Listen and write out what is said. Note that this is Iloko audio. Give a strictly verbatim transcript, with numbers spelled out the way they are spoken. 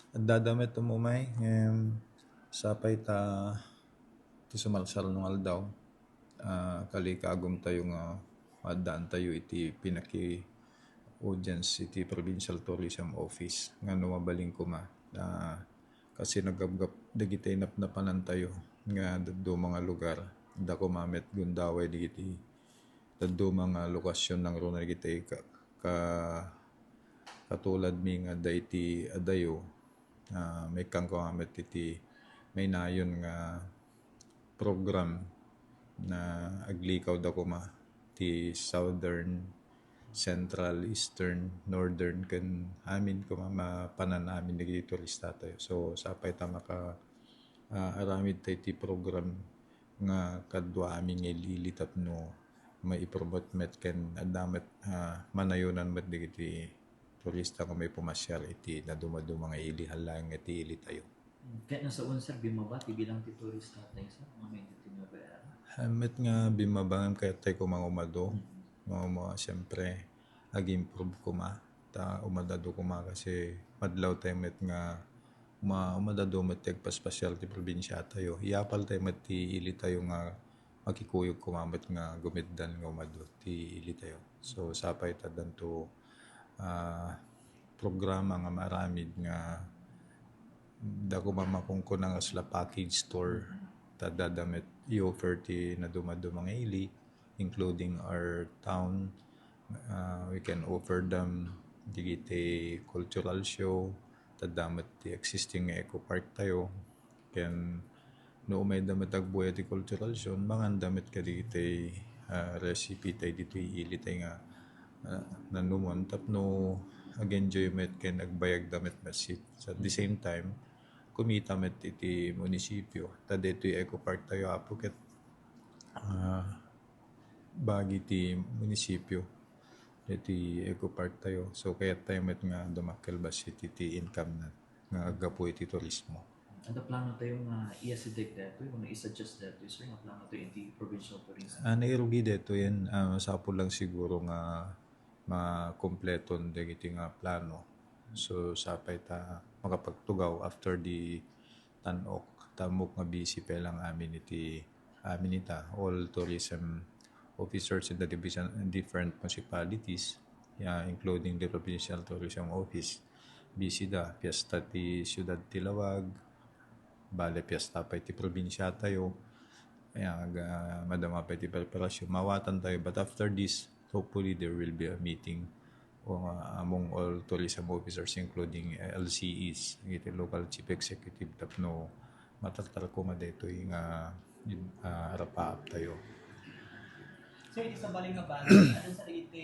Adda met umay, em, sapay ta ti sumarsaruno nga aldaw, ah, kalikagumtayo nga maaddaan tayo iti pinaki-audience iti Provincial Tourism Office nga no mabalin koma, ah, kasi nagapgap dagiti napnapanantayo nga dadduma nga lugar, adda koma met gundaway dagiti dadduma nga lokasyon nangruna dagiti ka-, ka-, katuladmi nga adda iti adayo, ah, maikkan koma met iti mainayon nga program nga aglikaw da koma ti Southern, Central, Eastern, Northern, ken amin koma mapanan amin dagiti turista tayo. So, sapay ta maka, ah, aramid tayo ti program nga kadua amin nga ili-ili tapno maipromote met ken adda met, ah, manayonan met dagiti turista nga maipumasiar iti naduma-duma nga ili, hala nga iti ili tayo. Ket nasaon, sir, bimmaba ti bilang ti turista tayo, sir, nga may dito nga bayar? Haan met nga bimmaba ngem kayat tayo koma nga umadu. Mm. Nga uma-, siyempre, ag-improve koma. Ta umad-adu koma kasi madlaw tayo met nga ma-, umad-adu met ti agpaspasiar ti probinsya tayo. Iyapal tayo met ti ili tayo nga makikuyog koma met nga gumeddan nga umadu ti ili tayo. So, sapay ta addanto, ah, programa nga maaramid nga adda koma makunkuna nga sila package tour. Ta adda met i-offer ti naduma-duma nga ili, including our town. Ah, we can offer them dagiti cultural show, ta adda met ti existing nga eco park tayo. Ken no umayda met agbuya ti cultural show, manganda met kadagiti, ah, recipe tayo ditoy ili tayo nga, ah, nanumon tapno ag-enjoy met ken agbayagda met massit. So, at the same time, kumita met iti munisipyo. Ta ditoy eco park tayo, Apo, ket, ah, bagi ti munisipyo iti eco park tayo. So, kayat tayo met nga dumakkel bassit iti income na nga aggapu iti turismo. Adda plano tayo nga i-asideg daytoy wenno i-suggest daytoy, sir, nga plano tayo iti provincial tourism? Ah, nairugi daytoy, ah, masapul lang siguro nga makompleton dagiti nga plano. So, sapay ta makapagtugaw after the Tan-ok, ta ammok nga busy pay lang amin iti, amin ita, all tourism officers in the division, in different municipalities, yeah, including the provincial tourism office. Busy da, fiesta ti siudad ti Laoag, bale fiesta pay ti probinsya tayo. Ayan, aga-, madama pay ti preparasyon. Mawatan tayo, but after this, hopefully there will be a meeting o, uh, among all tourism officers, including, uh, L C Es, iti local chief executive, tapno matartar koma daytoy nga, uh, arapaap tayo. Sir, iti sabali nga bali, ano sa iti